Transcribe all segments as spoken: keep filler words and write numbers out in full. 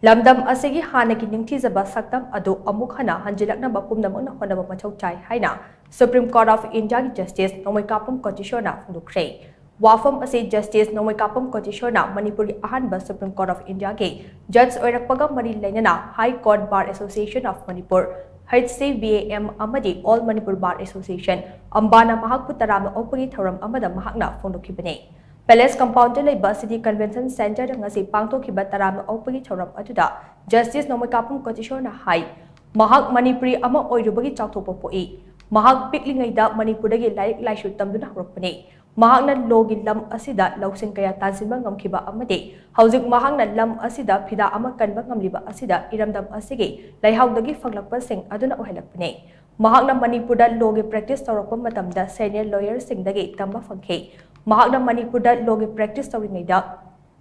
ꯂꯝꯗꯝ ꯑꯁꯤꯒꯤ ꯍꯥꯟꯅꯒꯤ ꯅꯤꯡꯊꯤꯖꯕ ꯁꯛꯇꯝ ꯑꯗꯨ ꯑꯃꯨꯛ ꯍꯟꯅ ꯍꯟꯖꯤꯜꯂꯛꯅꯕ ꯄꯨꯝꯅꯃꯛꯅ ꯍꯣꯠꯅꯕ ꯃꯊꯧ ꯇꯥꯏ ꯍꯥꯏꯅ Supreme Court of Indiaꯒꯤ Justice ꯅꯣꯡꯃꯩꯀꯥꯄꯝ ꯀꯣꯇꯤꯁꯣꯔꯅ ꯐꯣꯡꯗꯣꯛꯈ꯭ꯔꯦ꯫ ꯋꯥꯐꯝ ꯑꯁꯤ Justice ꯅꯣꯡꯃꯩꯀꯥꯄꯝ ꯀꯣꯇꯤꯁꯣꯔꯅ ꯃꯅꯤꯄꯨꯔꯒꯤ ꯑꯍꯥꯟꯕ Supreme Court of Indiaꯒꯤ Judge ꯑꯣꯏꯔꯛꯄꯒ ꯃꯔꯤ ꯂꯩꯅꯅ High Court Bar Association of Manipur, H C B A M, ꯑꯃꯗꯤ All Manipur Bar Association, ꯑꯝꯕꯥꯅ ꯃꯍꯥꯛꯄꯨ ꯇꯔꯥꯝꯅ ꯑꯣꯛꯄꯒꯤ ꯊꯧꯔꯝ ꯑꯃꯗ ꯃꯍꯥꯛꯅ ꯐꯣꯡꯗꯣꯛꯈꯤꯕꯅꯤ꯫ Palace Compoundꯗ ꯂꯩꯕ City Convention Centreꯗ ꯉꯁꯤ ꯄꯥꯡꯊꯣꯛꯈꯤꯕ ꯇꯔꯥꯝꯅ ꯑꯣꯛꯄꯒꯤ ꯊꯧꯔꯝ ꯑꯗꯨꯗ Justice ꯅꯣꯡꯃꯩꯀꯥꯄꯝ ꯀꯣꯇꯤꯁꯣꯔꯅ ꯍꯥꯏ, ꯃꯍꯥꯛ ꯃꯅꯤꯄꯨꯔꯤ ꯑꯃ ꯑꯣꯏꯔꯨꯕꯒꯤ ꯆꯥꯎꯊꯣꯛꯄ ꯄꯣꯛꯏ꯫ ꯃꯍꯥꯛ ꯄꯤꯛꯂꯤꯉꯩꯗ ꯃꯅꯤꯄꯨꯔꯗꯒꯤ ꯂꯥꯏꯔꯤꯛ ꯂꯥꯏꯁꯨ ꯇꯝꯗꯨꯅ ꯍꯧꯔꯛꯄꯅꯤ꯫ ꯃꯍꯥꯛꯅ lawꯒꯤ ꯂꯝ ꯑꯁꯤꯗ ꯂꯧꯁꯤꯡ ꯀꯌꯥ ꯇꯥꯟꯁꯤꯟꯕ ꯉꯝꯈꯤꯕ ꯑꯃꯗꯤ ꯍꯧꯖꯤꯛ ꯃꯍꯥꯛꯅ ꯂꯝ ꯑꯁꯤꯗ ꯐꯤꯗꯥ ꯑꯃ ꯀꯟꯕ ꯉꯝꯂꯤꯕ ꯑꯁꯤꯗ ꯏꯔꯝꯗꯝ ꯑꯁꯤꯒꯤ ꯂꯩꯍꯥꯎꯗꯒꯤ ꯐꯪꯂꯛꯄꯁꯤꯡ ꯑꯗꯨꯅ ꯑꯣꯏꯍꯜꯂꯛꯄꯅꯤ꯫ ꯃꯍꯥꯛꯅ ꯃꯅꯤꯄꯨꯔꯗ lawꯒꯤ practice ꯇꯧꯔꯛꯄ ꯃꯇꯝꯗ senior lawyerꯁꯤꯡꯗꯒꯤ ꯇꯝꯕ ꯐꯪꯈꯤ꯫ ꯃꯍꯥꯛꯅ ꯃꯅꯤꯄꯨꯔꯗ lawꯒꯤ practice ꯇꯧꯔꯤꯉꯩꯗ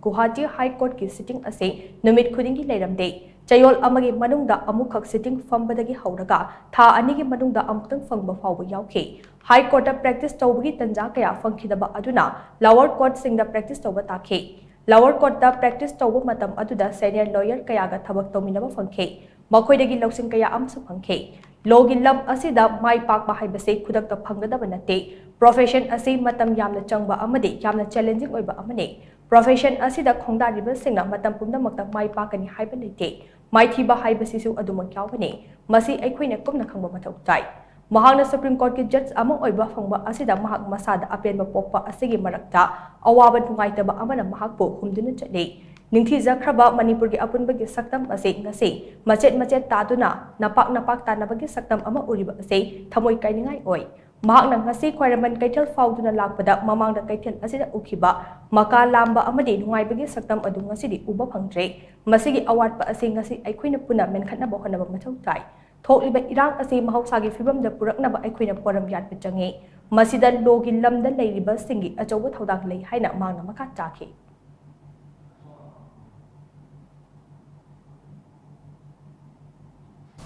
Guwahati High Courtꯀꯤ sitting ꯑꯁꯤ ꯅꯨꯃꯤꯠ ꯈꯨꯗꯤꯡꯒꯤ ꯂꯩꯔꯝꯗꯦ꯫ ꯆꯌꯣꯜ ꯑꯃꯒꯤ ꯃꯅꯨꯡꯗ ꯑꯃꯨꯛꯈꯛ sitting ꯐꯝꯕꯗꯒꯤ ꯍꯧꯔꯒ ꯊꯥ ꯑꯅꯤꯒꯤ ꯃꯅꯨꯡꯗ ꯑꯃꯨꯛꯇꯪ ꯐꯪꯕ ꯐꯥꯎꯕ ꯌꯥꯎꯈꯤ꯫ High Courtꯇ practice ꯇꯧꯕꯒꯤ ꯇꯟꯖꯥ ꯀꯌꯥ ꯐꯪꯈꯤꯗꯕ ꯑꯗꯨꯅ lower courtꯁꯤꯡꯗ practice ꯇꯧꯕ ꯇꯥꯈꯤ꯫ Lower courtꯇ practice ꯇꯧꯕ ꯃꯇꯝ ꯑꯗꯨꯗ senior lawyer ꯀꯌꯥꯒ ꯊꯕꯛ ꯇꯧꯃꯤꯟꯅꯕ ꯐꯪꯈꯤ꯫ ꯃꯈꯣꯏꯗꯒꯤ ꯂꯧꯁꯤꯡ ꯀꯌꯥ ꯑꯃꯁꯨ ꯐꯪꯈꯤ꯫ Lawꯒꯤ ꯂꯝ ꯑꯁꯤꯗ ꯃꯥꯏ ꯄꯥꯛꯄ ꯍꯥꯏꯕꯁꯤ ꯈꯨꯗꯛꯇ ꯐꯪꯒꯗꯕ ꯅꯠꯇꯦ꯫ Profession ꯑꯁꯤ ꯃꯇꯝ ꯌꯥꯝꯅ ꯆꯪꯕ ꯑꯃꯗꯤ ꯌꯥꯝꯅ challenging ꯑꯣꯏꯕ ꯑꯃꯅꯤ꯫ Profession ꯑꯁꯤꯗ ꯈꯣꯡꯗꯥꯔꯤꯕꯁꯤꯡꯅ ꯃꯇꯝ ꯄꯨꯝꯅꯃꯛꯇ ꯃꯥꯏ ꯄꯥꯛꯀꯅꯤ ꯍꯥꯏꯕ ꯂꯩꯇꯦ꯫ ꯃꯥꯏꯊꯤꯕ ꯍꯥꯏꯕꯁꯤꯁꯨ ꯑꯗꯨꯃꯛ ꯌꯥꯎꯒꯅꯤ꯫ ꯃꯁꯤ ꯑꯩꯈꯣꯏꯅ ꯀꯨꯞꯅ ꯈꯪꯕ ꯃꯊꯧ ꯇꯥꯏ꯫ ꯃꯍꯥꯛꯅ Supreme Courtꯀꯤ judge ꯑꯃ ꯑꯣꯏꯕ ꯐꯪꯕ ꯑꯁꯤꯗ ꯃꯍꯥꯛ ꯃꯁꯥꯗ ꯑꯄꯦꯟꯕ ꯄꯣꯛꯄ ꯑꯁꯤꯒꯤ ꯃꯔꯛꯇ ꯑꯋꯥꯕ ꯅꯨꯡꯉꯥꯏꯇꯕ ꯑꯃꯅ ꯃꯍꯥꯛꯄꯨ ꯍꯨꯝꯗꯨꯅ ꯆꯠꯂꯤ꯫ ꯅꯤꯡꯊꯤꯖꯈ꯭ꯔꯕ ꯃꯅꯤꯄꯨꯔꯒꯤ ꯑꯄꯨꯟꯕꯒꯤ ꯁꯛꯇꯝ ꯑꯁꯤ ꯉꯁꯤ ꯃꯆꯦꯠ ꯃꯆꯦꯠ ꯇꯥꯗꯨꯅ ꯅꯄꯥꯛ ꯅꯄꯥꯛ ꯇꯥꯅꯕꯒꯤ ꯁꯛꯇꯝ ꯑꯃ ꯎꯔꯤꯕ ꯑꯁꯤ ꯊꯃꯣꯏ ꯀꯥꯏꯅꯤꯡꯉꯥꯏ ꯑꯣꯏ꯫ ꯃꯍꯥꯛꯅ ꯉꯁꯤ ꯈ꯭ꯋꯥꯏꯔꯝꯕꯟ ꯀꯩꯊꯦꯜ ꯐꯥꯎꯗꯨꯅ ꯂꯥꯛꯄꯗ ꯃꯃꯥꯡꯗ ꯀꯩꯊꯦꯜ ꯑꯁꯤꯗ ꯎꯈꯤꯕ ꯃꯀꯥ ꯂꯥꯝꯕ ꯑꯃꯗꯤ ꯅꯨꯡꯉꯥꯏꯕꯒꯤ ꯁꯛꯇꯝ ꯑꯗꯨ ꯉꯁꯤꯗꯤ ꯎꯕ ꯐꯪꯗ꯭ꯔꯦ꯫ ꯃꯁꯤꯒꯤ ꯑꯋꯥꯠꯄ ꯑꯁꯤ ꯉꯁꯤ ꯑꯩꯈꯣꯏꯅ ꯄꯨꯟꯅ ꯃꯦꯟꯈꯠꯅꯕ ꯍꯣꯠꯅꯕ ꯃꯊꯧ ꯇꯥꯏ꯫ ꯊꯣꯛꯂꯤꯕ ꯏꯔꯥꯡ ꯑꯁꯤ ꯃꯍꯧꯁꯥꯒꯤ ꯐꯤꯕꯝꯗ ꯄꯨꯔꯛꯅꯕ ꯑꯩꯈꯣꯏꯅ ꯄꯣꯔꯝ ꯌꯥꯠꯄ ꯆꯪꯏ꯫ ꯃꯁꯤꯗ lawꯒꯤ ꯂꯝꯗ ꯂꯩꯔꯤꯕꯁꯤꯡꯒꯤ ꯑꯆꯧꯕ ꯊꯧꯗꯥꯡ ꯂꯩ ꯍꯥꯏꯅ ꯃꯍꯥꯛꯅ ꯃꯈꯥ ꯇꯥꯈꯤ꯫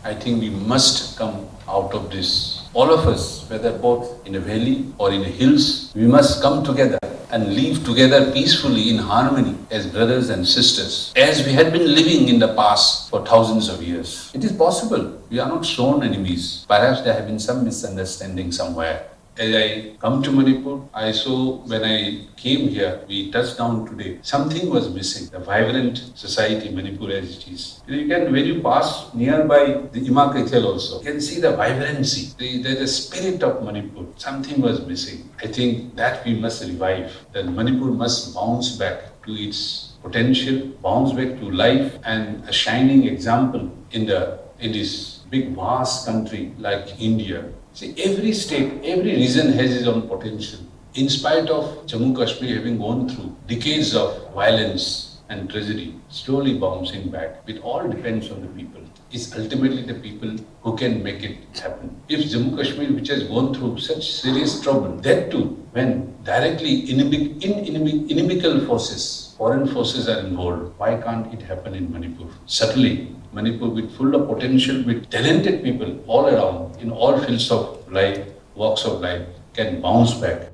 I think we must come out of this. All of us, whether both in a valley or in the hills, we must come together and live together peacefully in harmony as brothers and sisters, as we had been living in the past for thousands of years. It is possible. We are not sworn enemies. Perhaps there have been some misunderstanding somewhere. As I come to Manipur, I saw when I came here, we touched down today, something was missing. The vibrant society, Manipur as it is. You know, you can, when you pass nearby the Ima Keithel also, you can see the vibrancy, the, the, the spirit of Manipur. Something was missing. I think that we must revive. That Manipur must bounce back to its potential, bounce back to life, and a shining example in the in this big vast country like India. See, every state, every region has its own potential. In spite of Jammu Kashmir having gone through decades of violence and tragedy, slowly bouncing back, it all depends on the people. It's ultimately the people who can make it happen. If Jammu Kashmir, which has gone through such serious trouble, that too, when directly inimic, in, inimic, inimical forces, foreign forces are involved, why can't it happen in Manipur? Certainly, Manipur, with full of potential, with talented people all around in all fields of life, walks of life, can bounce back.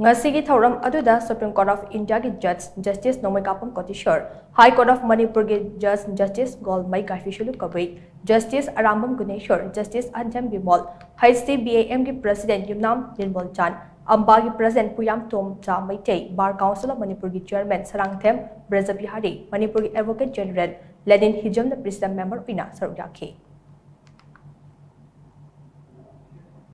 ꯉꯁꯤꯒꯤ ꯊꯧꯔꯝ ꯑꯗꯨꯗ Supreme Court of Indiaꯒꯤ Judge Justice ꯅꯣꯡꯃꯩꯀꯥꯄꯝ ꯀꯣꯇꯤꯁꯣꯔ, High Court of ꯃꯅꯤꯄꯨꯔꯒꯤ Judge Justice Golmei ꯀꯥꯏꯐꯤꯁꯨꯂꯨ Kabui, Justice Arambam Guneshor, Justice ꯑꯟꯊꯦꯝ Bimol, HCBAMꯒꯤ President Yumnam ꯂꯤꯟꯕꯣꯜꯆꯥꯟ, ꯑꯝꯕꯥꯒꯤ President ꯄꯨꯌꯥꯝꯇꯣꯝꯆꯥ Meitei, Bar Council of ꯃꯅꯤꯄꯨꯔꯒꯤ Chairman Sarangthem ꯕ꯭ꯔꯖꯕꯤꯍꯥꯔꯤ, ꯃꯅꯤꯄꯨꯔꯒꯤ Advocate General ꯂꯦꯅꯤꯟ ꯍꯤꯖꯝꯅ President Member ꯑꯣꯏꯅ ꯁꯔꯨꯛ ꯌꯥꯈꯤ꯫